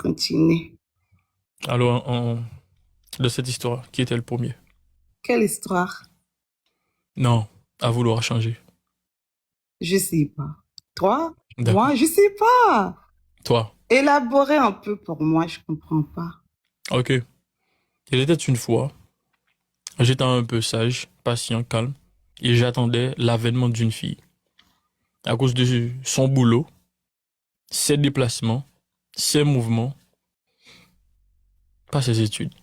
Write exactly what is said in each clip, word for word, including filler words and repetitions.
continuer. Alors, en- de cette histoire, qui était le premier? Quelle histoire? Non, à vouloir changer. Je sais pas. Toi? D'accord. Moi, je sais pas. Toi. Élaborer un peu pour moi, je comprends pas. Ok. Il était une fois, j'étais un peu sage, patient, calme, et j'attendais l'avènement d'une fille. À cause de son boulot, ses déplacements, ses mouvements, pas ses études.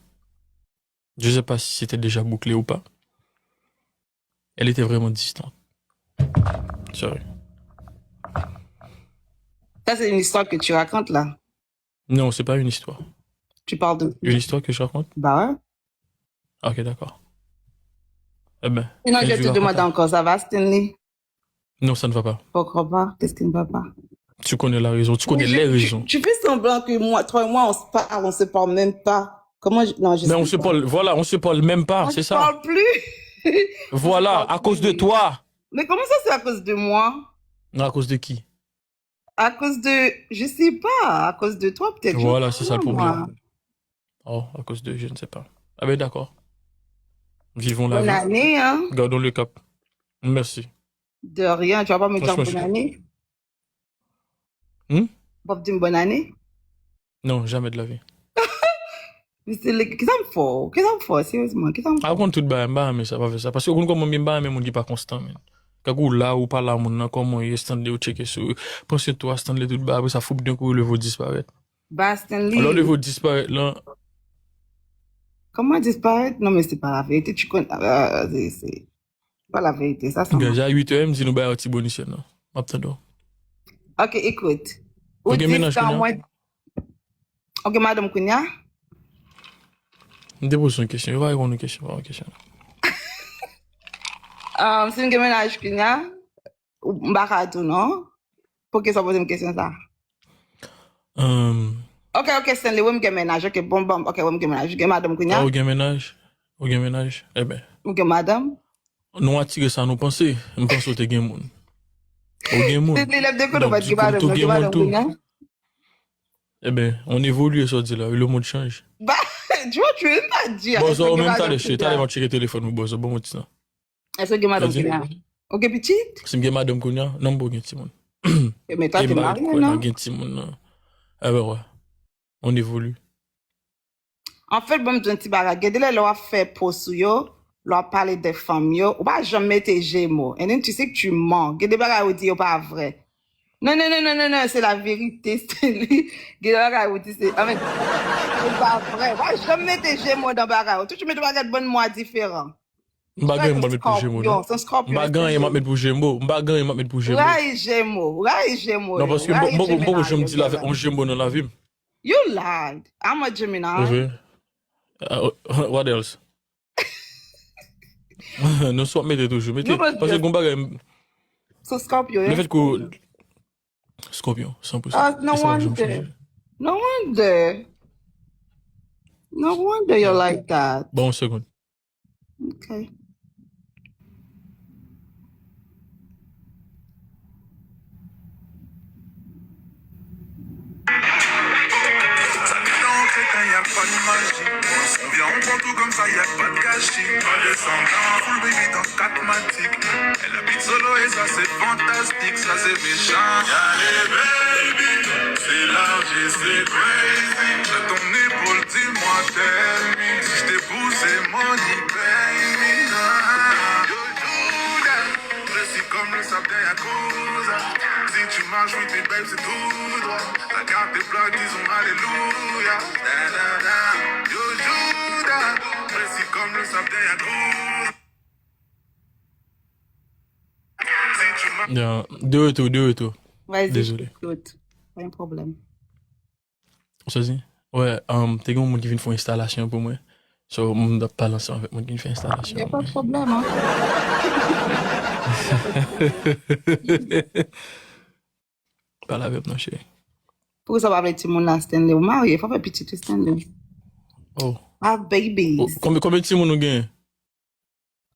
Je sais pas si c'était déjà bouclé ou pas. Elle était vraiment distante. Sorry. Ça, c'est une histoire que tu racontes là. Non, c'est pas une histoire. Tu parles de. Une histoire que je raconte? Bah ouais. Ok, d'accord. Eh ben, Sinon, fin je du te demande racontage. Encore, ça va, Stanley? Non, ça ne va pas. Pourquoi pas? Qu'est-ce qui ne va pas? Tu connais la raison, tu connais Tu- les tu- raisons. Tu fais semblant que moi, toi et moi, on se parle, on se parle même pas. Comment je... Non, je Mais sais on se pas. Parle, voilà, on se parle même pas, On c'est se ça. Parle plus. Voilà, parle à cause de plus. Toi. Mais comment ça, c'est à cause de moi? À cause de qui? À cause de, je sais pas, à cause de toi peut-être. Voilà, Je c'est ça le sais pas, problème. Moi. Oh, à cause de, je ne sais pas. Ah ben d'accord. Vivons la Bonne vie. Année, hein? Gardons le cap. Merci. De rien, tu vas pas me dire Franchement, bonne je- année? Hmm? Bob, dis bonne année. Non, jamais de la vie. Misye Lek, kisa m fè w? Kisa m fè w? Serieusement, kisa m fè A w? Konn tout bagay, m pa renmen sa, pa fè sa. Paske ou konn kòman m ye, m pa renmen moun ki pa konstan, men. Kèk ou la, ou pa la, moun nan, kòman w ye, Stanley, ou tcheke sou. Panse tou a Stanley, tout bagay, apre sa, foup, d'un coup, ou leve, ou disparèt. Ba Stanley. Lè w leve, ou disparèt, lan. Kòman disparèt? Non, men se pa la verite. Tu connais, euh, c'est, c'est pas la vérité. Ça, ça Gaz a uit è, m di nou bay yon ti bonus, non. M ap tande w. Ok, écoute. Ou Ou gen di mennaj sa kounye a? Mwen. Ou gen madanm kounye a? M te poze yon kesyon. Yo pa reponn yon kesyon, pa yon kesyon. Um, si m gen mennaj kounye a, ou- m pa ka di w non. Poukisa w poze m kesyon sa? Um, Ok, ok, Stanley, wi, m gen mennaj. Ok, bon, bon, ok, wi, m gen mennaj. Ou gen madanm kounye ah, a? Ou gen mennaj? Ou gen mennaj? Eben, M gen madanm. Nou atire sa nou panse. M panse w te gen moun. Ou gen moun. Stanley, lèm de kote w Donk, pa t di gen kou, madanm, tou ou gen gen moun madanm tou. Kounye a? Eben, on évolue, sa w di la, le monde change. Ba, Jojo, m pa di. Bòzò, ou Gen menm madanm talè, che, Kounye talè a? M ap tcheke telefòn ou, Bòzò, ban m ti tan. Èske w gen madanm Sa di? Kounye a? Ou gen pitit? Si m gen madanm kounye a, non, m poko gen timoun. Men twa E te m pa marye, kwè nan non? Gen timoun, non. Eben, wè. On évolue. Anfèt, ban m di yon ti bagay. Gen de lè, lè w ap fè post ou yo, lè w ap pale de fanm yo, ou pa janm mete jemo. And then tu sais que tu mens. Gen de bagay ou di yo pa vre. Non, non, non, non, non, non, c'est la vérité, Stanley. Gen de bagay ou di se, anfen, se pa vre. Ou pa janm mete jemo nan bagay ou. Toujou mete bagay bann mwa diferan. M pa gen anyen m ap met pou jemo, non. Se yon scorpion. M pa gen anyen m ap met pou jemo. M pa gen anyen m ap met pou jemo. Rayi jemo, rayi jemo. Non, paske m poko janm di l avèk yon jemo nan lavi m. You lied. I'm a Gemini. Ou vre? Uh, what else? Non, sa w ap mete toujou. Mete. Paske gon bagay. So Scorpio, Le fait que Scorpion, cent pour cent. Ah, no wonder. No wonder. No wonder you're like that. Bon, yon segonn. Okay. Sa detan an kretan, y a pa de maji. Konbyen on kontou konsa, y a pa de gachi. Pa de sanblan, full baby dans quatre matiques. Elle habite solo et ça c'est fantastique, ça c'est méchant. Y'a les baby, c'est large et c'est crazy. Lève ton épaule, dis-moi, tell me. Si je t'ai poussé, money, pay me. Yo, Judas, précis comme le sable des Yakuza. Si tu marches, oui, t'es belle, c'est tout droit. La carte est blanche, disons alléluia. Da, da, da. Yo, Judas, précis comme le sable des Yakuza. Si tu marches. Yeah. De retour, de retour. Vas-y, Désolé. Écoute. Pas un problème. Ou sazi? Wè, um, te gen yon moun ki vin fè yon enstalasyon pou mwen. So, m t ap pale ansanm avèk moun ki vin fè enstalasyon. Y a pas de problème, hein. Pale avè m non, cheri. Poukisa w pa vle timoun la, Stanley? Ou marye, fò fè pitit, Stanley. Oh. Have babies. Oh, konbyen, konbyen timoun ou gen?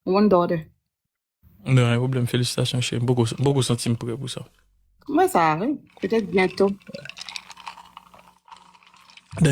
One daughter. Non, pa gen pwoblèm, felisitasyon, cheri. M poko, m poko santi m prè pou sa. Mwen sa, wi. Peut-être bientôt. dans